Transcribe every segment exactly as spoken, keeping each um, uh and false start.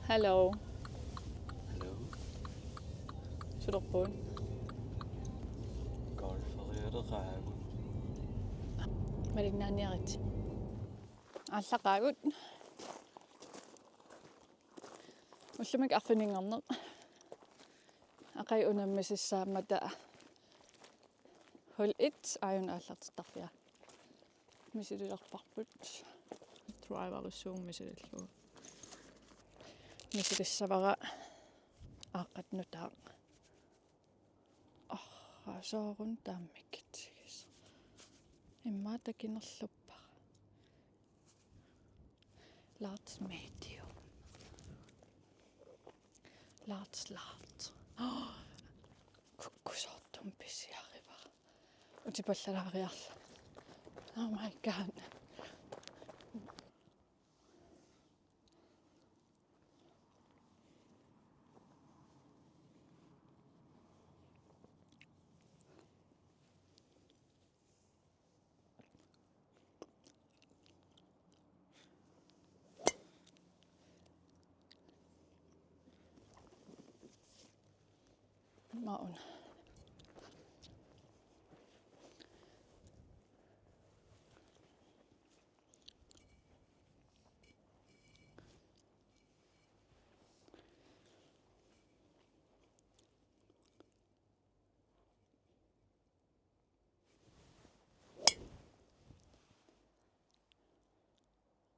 Hello. Hello. Sulerpugut? Golferialeqaagut. Malinnaaniaritsi. Aallaqaagut. Ullumikkut arfininngorneq. Aqagu unammisissaammata hul et aajuna aallartittarfia. Misililerparput. Driverissuunga misilillugu. Misilissavara aaqqat nutaaq. Arraa, sooruna taama mikitsigis. Immaqa takinerluppara. Large, medium. Large, large. Kukkusoortumik pisiarivara. Utipallalaariarlunga. Oh my God. Mauna.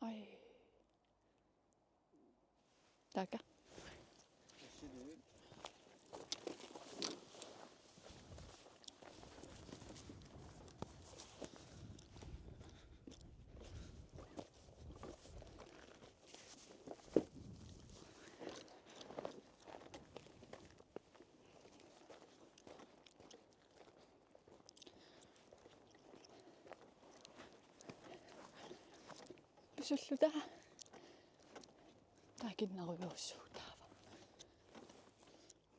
Ai. Taakka. Pisulluta. Takinnarujuussuutaava.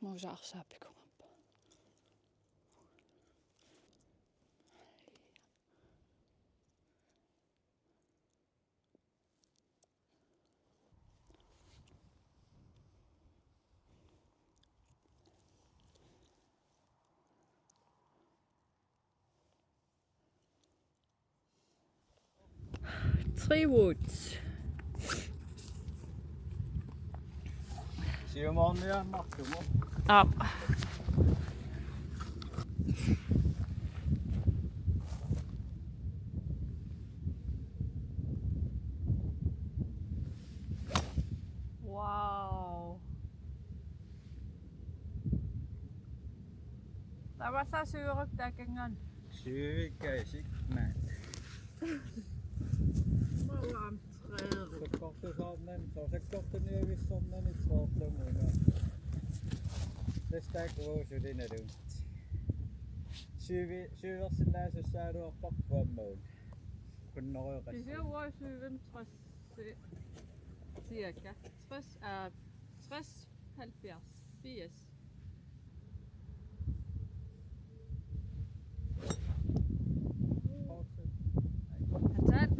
Muusa arsaappikunngappa. Three woods. Siumoorniaannartugut. Aap. Wow. Tamassaa syvogtyvit taakanngaanniit. Syvogtyvit maat. Mauam træde. Sakkortusoornani, soorlu sakkortuniavissornani træerlunga. Tassa taakku uagut suli naluunniit. Syvi-, syversinnaasussaagaluarparput aamma una. Hundrede og tres. Kisianni uagut syvogtres, cirka. Tres, øh, tres, halvfjerds, firs. Atan.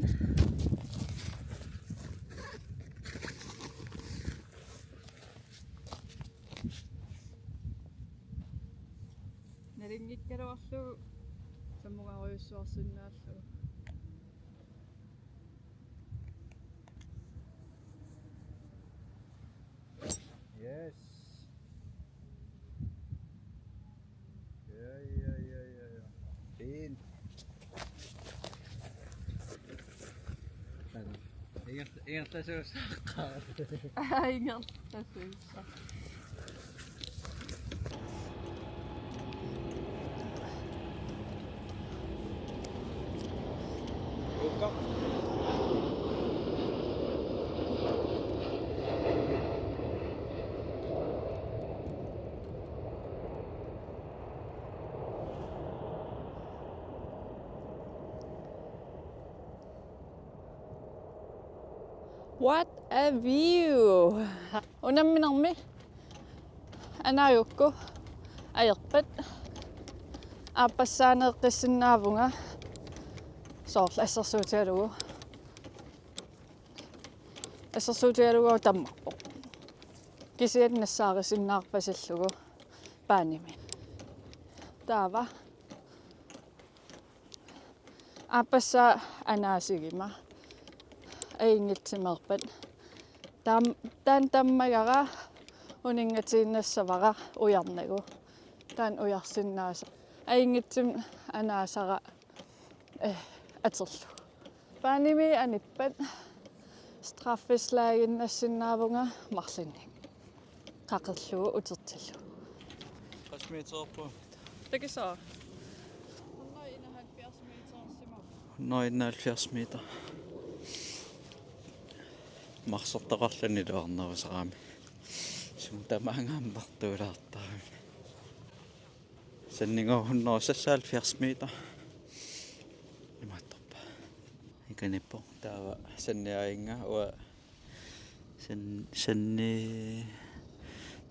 Nalinngikkaluarlugu sammukarujussuarsinnaallugu. Yes. Ja, ja, ja, ja, ja. Fint. Inger-, ingerlasuussaaqqaarlugu. Ingerlasuussaaqqaarlugu. What a view! Unamminermi anaagukku ajorpat aappassaaneeqqissinnaavunga, soorlu assersuutigalugu. Assersuutigalugu tammarpoq. Kisianni nassaarisinnaarpasillugu paanimi. Taava aappassaa anaasigima ajunngitsumeerpat. Taam-, taanna tammagara uninngatiinnassavara ujarnagu. Taanna ujarsinnaasara. Ajunngitsumik anaasara, eh, atorlugu. Paanimi anippat straffeslaaginnassinnaavunga marlunnik. Qaqillugu utertillugu. Qasmeeterpu. Takisaa. Hundrede enoghalvfjerds meter. Marsortaqarluni iluarnerusarami. Sumut tamaanga ammartuulaartarami. Sanningooq hundrede seksoghalvfjerds meter. Imaattorpa. Ikanippoq taava sanniainga uanga san-, sanni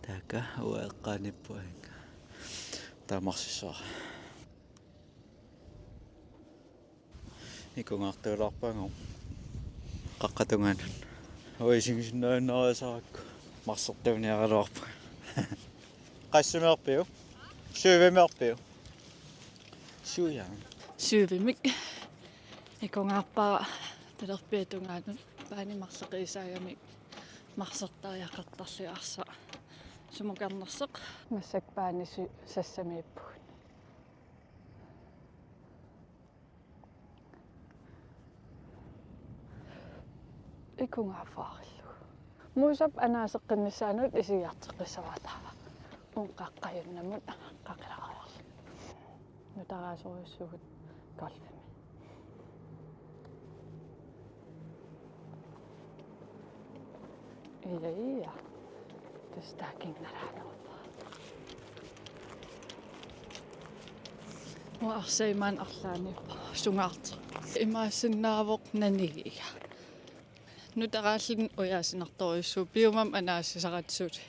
taakka uanga eqqaanippoq inga. Taamarsissuara. Ikungaartuulaarpagu qaqqap tungaanut. Uanga isigisinnaajunnaariasarakku marsortuuniaraluarpunga. Qassimeerpiuk? Syvimeerpiuk? Syvia. Syvimik. Ikungaarpara talerpiata tungaanut. Paani marloqiusaagami marsortariaqartarlugu arsaq sumukarnersoq. Massakkut paani sy-, sassamiippugut. Ikungaaffaarlugu. Muusap anaaseqqinnissaanut isigiarteqqissavara taava. Uunga qaqqajunnamut qaqilaariarlugu. Nutaraasorujussuugut golfimi. Ia, ia. Tassa taakku nalaanerpara. Uanga arsaq imaanut arlaanniippoq sungaartoq. Imaassinnaavoq nanigiga. Nutaraalluni ujaasinartorujussuuvoq piumami anaasisaratta suli.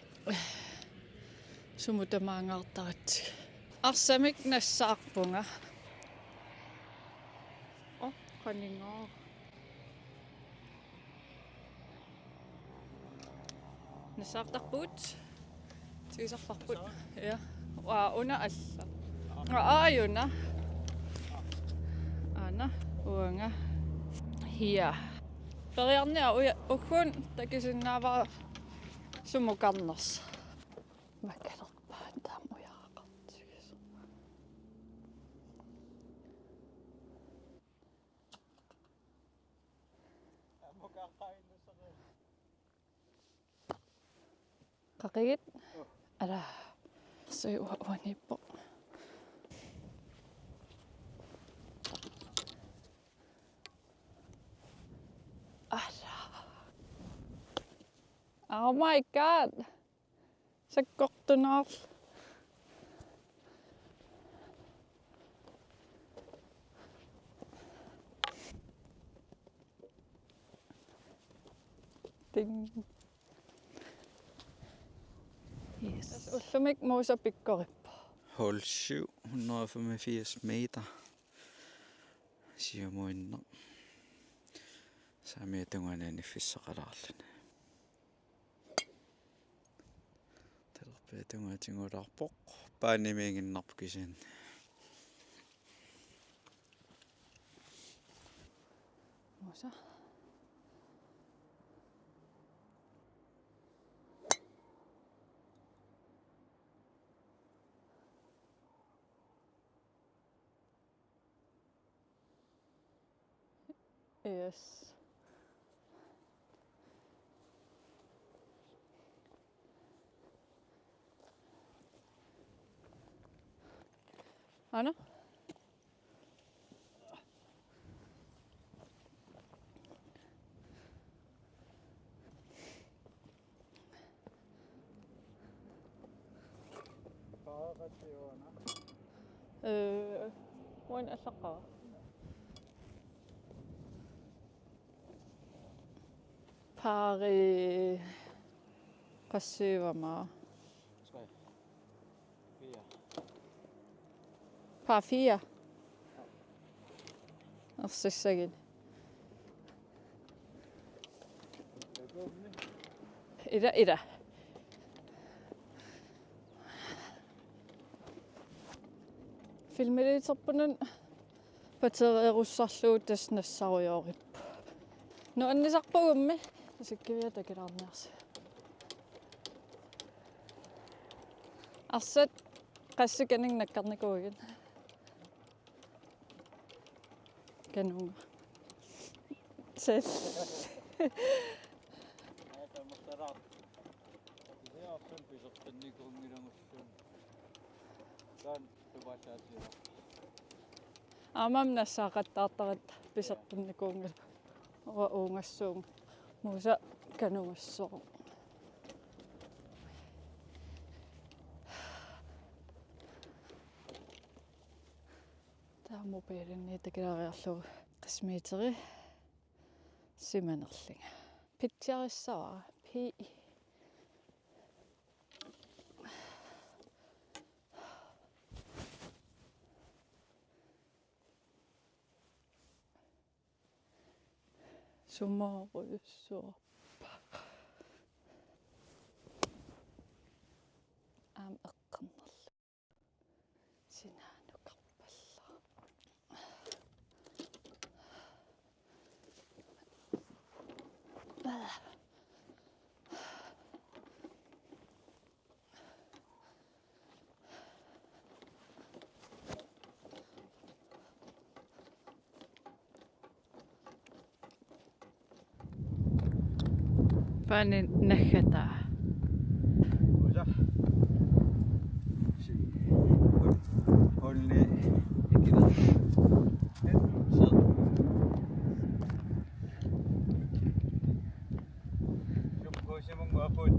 Sumut tamaangaartaratsigu. Arsamik nassaarpunga. Oh, qaningaa. Nassaartarpugut. Tigusarparput. Ja. Aa, una alla. Aa, aajuna. Aana, uanga. Ja. Periarnia uja-, ugguuna takusinnaavara sumukarnersoq. Makkalerpaat taama ujaraqartigisoq. Qaqigit? Ala. Sui ua-, uaniippoq. Ala. Oh my God. Sakkortunaarl. Ding. Yes. Tassa ullumi Muusap pikkorippoq. Hole syv, hundrede og femogfirs meter. Siumuinnaq. Saamiata tungaanut aniffissaqalaarluni. Talerpiata tungaa tigulaarpoq. Paanimiiginnarpoq kisianni. Muusa. Yes. Aana? Ee, uani allaqqara. Pari qassiivama. Par fire. Ersassagit. Ila, ila. Filmiliiterpununa batterierussarlugu tassa nassarujoorippoq. Nuannisarpugummi isikkiviat takulaarniarsiuk. Arsaq qassikkanik nakkarnikuugit? Kanunga. Sel. Aamma nassaaqattaartaratta piseqqinnikuunngilaq. Uanga uungassuunga. Musa kanugassooq. Taava mobilinni takulaariarlugu qassit meterit simanerlunga. Pitsarissavara. Pi. Sumoorujussuarpa? Aamma eqqornerlunga. Sinaanukarpallu. Pani naggata. Uja. Si. Olli. Ikila. Jump, kusimun guaput.